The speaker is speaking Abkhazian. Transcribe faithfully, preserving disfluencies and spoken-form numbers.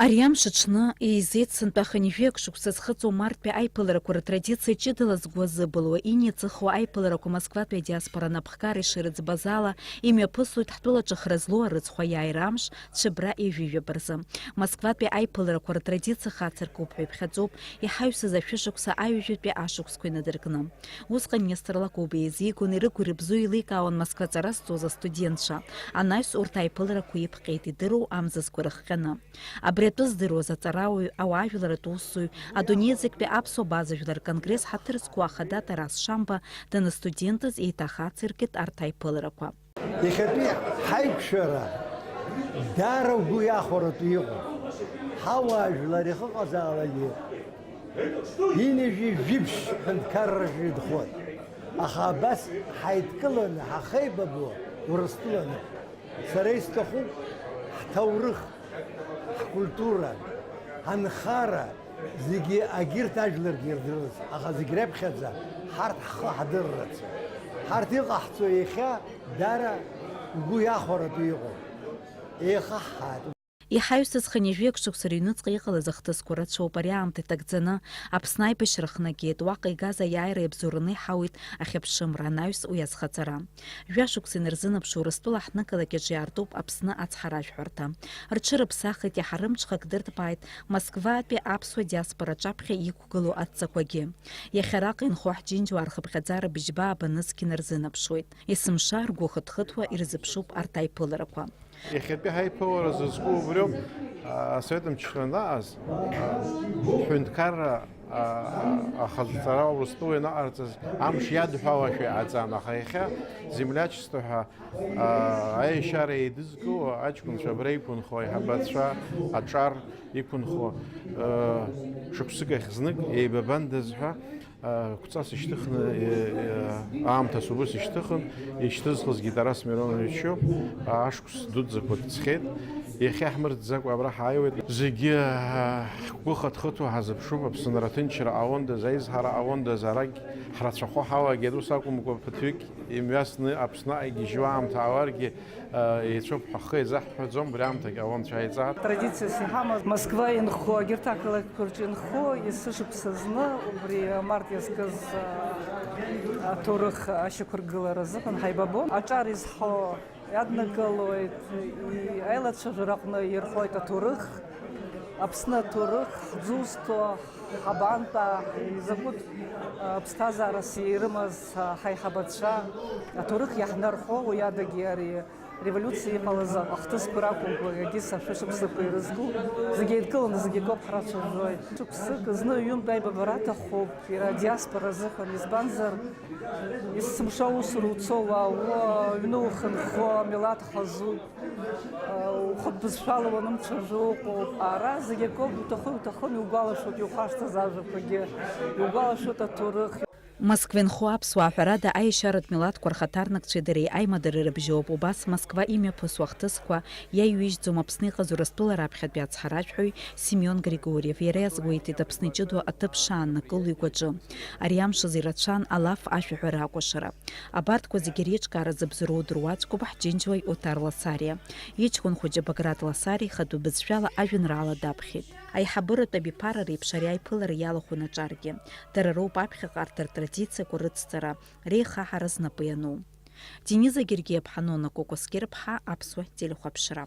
Ари амш аҽны, еизеит сынтәа хынҩажәи акы шықәса зхыҵуа мартәи аиԥыларақәа ртрадициа ҷыдала згәы азыбылуа, иниҵыхуа аиԥыларақәа Москватәи адиаспора анапхгара ишырыӡбаз ала, имҩаԥысуеит ҳтәыла ҿыхра злоу арыцхә аиааира амш, Цәыбра ҩажәижәаба рзы. Москватәи аиԥыларақәа ртрадициа хацыркуп ҳәа иԥхьаӡоуп, иҳаҩсыз ашәышықәса аҩажәатәи ашықәсқәа инадыркны. Усҟан Нестор Лакоба еизигон, ирыгу-рыбзу еиликаауан Москва аҵара зҵоз астудентцәа. Анаҩс урҭ аиԥыларақәа иԥҟеит идыру амзызқәа рыхҟьаны. Абри атәы здыруаз аҵарауаҩ, ауаажәларратә усзуҩ, адунеи зегьтәи аԥсуа база жәлар рконгресс ҳаҭыр зқәу ахада Тарас Шамба даныстудентыз еиҭах ациркит арҭ аиԥыларақәа. Иахьатәи ҳаиқәшәара даара угәы иахәаратәы иҟоуп. Ҳауаажәлар иахьыҟазаалакгьы ҩынҩажәи жәиԥшь ҳәынҭқарраҿы инхоит. Аха абас ҳаидкыланы ҳахеибабо Урыстәыланы. Сара исҭахуп ҳҭоурых, ҳкультура, ҳанхара, зегьы агьырҭ ажәларгьы ирдыруаз, аха зегь раԥхьаӡа ҳарҭ ҳхы ҳдыррацы. Ҳарҭ иҟаҳҵо иахьа даара угәы иахәаратәы иҟоуп. Еихаҳҳааит. Иҳаҩсыз хынҩажәи акы шықәса рыҩныҵҟа иҟалаз ахҭысқәа рацәоуп. Ари аамҭа иҭагӡаны Аԥсны аибашьра хнагеит, уаҟа игаз аиааира иабзоураны иҳауит ахьыԥшымра, анаҩс уи азхаҵара. Жәашықәса инарзынаԥшуа Урыстәыла ҳнықалақь аҿы иаартуп Аԥсны ацҳаражәҳәарҭа. Рҽырыԥсахит, иаҳа рымҽхак дырҭбааит Москватәи аԥсуа диаспора аҿаԥхьа иқәгылоу адҵақәагьы. Иахьа араҟа инхо ҳџьынџьуаа рхыԥхьаӡара быжьба абанызқь инарзынаԥшуеит. Есымша ргәы хыҭхыҭуа ирзыԥшуп арҭ аиԥыларақәа. Иахьатәи ҳаиԥылара зызку убриоуп, а, асовет мчра анаҟаз, а, ҳҳәынҭқарра, а, ахаҵара Урыстәыла ианаҟарҵаз амш иадҳәалашәа иҟаҵан, аха иахьа землячество ҳәа, а, аешьара еидызкыло аҷкәынцәа абра иқәынхо аиҳабацәа аҿар иқәынхо, а, шықәсык ахь знык еибабандаз ҳәа, а, қәҵас ишьҭыхны, е, е, аамҭас убыс ишьҭыхын, ишьҭызхызгьы Тарас Миронович иоуп, а, ашықәс дуӡӡақәа ҵхеит. Иахьа ҳмырӡӡакәа абра ҳааиуеит. Зегьы, а, ҳгәы хыҭхыҭуа ҳазыԥшуп, Аԥсынра аҭынчра ҟалондаз, аизҳара ҟалондаз, арагь ҳрацәахо ҳалагеит, ус акәымкәа, ԥыҭҩык имҩасны Аԥсны ааигьежьуа аамҭа ааларгьы, а, еицәоуп ҳәа ҳхы еизаҳҳәаӡом, убри аамҭагь ҟалон, цәа еиҵаҳт. Традициас иҳамаз Москва инхо, егьырҭ ақалақьқәа рҿы инхо, есышықәса зны убри амарт иазкыз, а, аҭоурых ашьақәыргылара азыҳәан ҳаибабон. Аҿар изҳауа иаднакылоит, и-, аилацәажәара аҟны ирҳәоит аҭоурых, Аԥсны аҭоурых, ҳзусҭоу, ҳабантәа, изакәытә, а, ԥсҭазаарас ирымаз, а, ҳаиҳабацәа, аҭоурых иаҳнарҳәо, уи адагьы ари револиуциа иҟалаз ахҭысқәа ракәымкәа, егьыс ашәышықәсақәа ирызку, зегьы еидкыланы, зегьы акоуп ҳрацәажәоит. Шықәсык зны ҩынтә аибабара аҭахуп, иара адиаспора азыҳәан, избанзар, есымша аусура уцо уаауа, аҩны ухынҳәуа, амилаҭ хазуп, ухатә бызшәала уанымцәажәо уҟоуп. Ара зегь акоуп, уҭахы-уҭахым иугәалашәоит иухашҭыз ажәақәагьы, иугәалашәоит аҭоурых. Москва инхо аԥсуаа, ҳәарада, аешьаратә милаҭқәа рхаҭарнакцәеи дареи аимадара рыбжьоуп. Убас Москва имҩаԥысуа ахҭысқәа иаҩижьӡом Аԥсны иҟаз Урыстәыла раԥхьатәи ацҳаражәҳәаҩ Семион Григорьев. Иара иазгәеиҭеит Аԥсны иҷыдоу аҭыԥ шааннакыло игәаҿы. Ари амш азы ирацәан алаф ашәаҳәара акәашара. Абарҭқәа зегьы реиҿкаара зыбзоуроу удыруа аӡәкуп ҳџьынџьуаҩ Оҭар Ласариа. Иҷкәын хәыҷы Баграт Ласариа ихатәы бызшәала ажәеинраала даԥхьеит. Аиҳабыратә абиԥара реиԥш ари аиԥылара иалахәын аҿаргьы. Дара роуп аԥхьаҟа арҭ ртрадициақәа рыцҵара, реихаҳара знапы иану. Дениза Гергиаԥҳа, Нона Кәакәасқьыр-ԥҳа, Аԥсуа телехәаԥшра.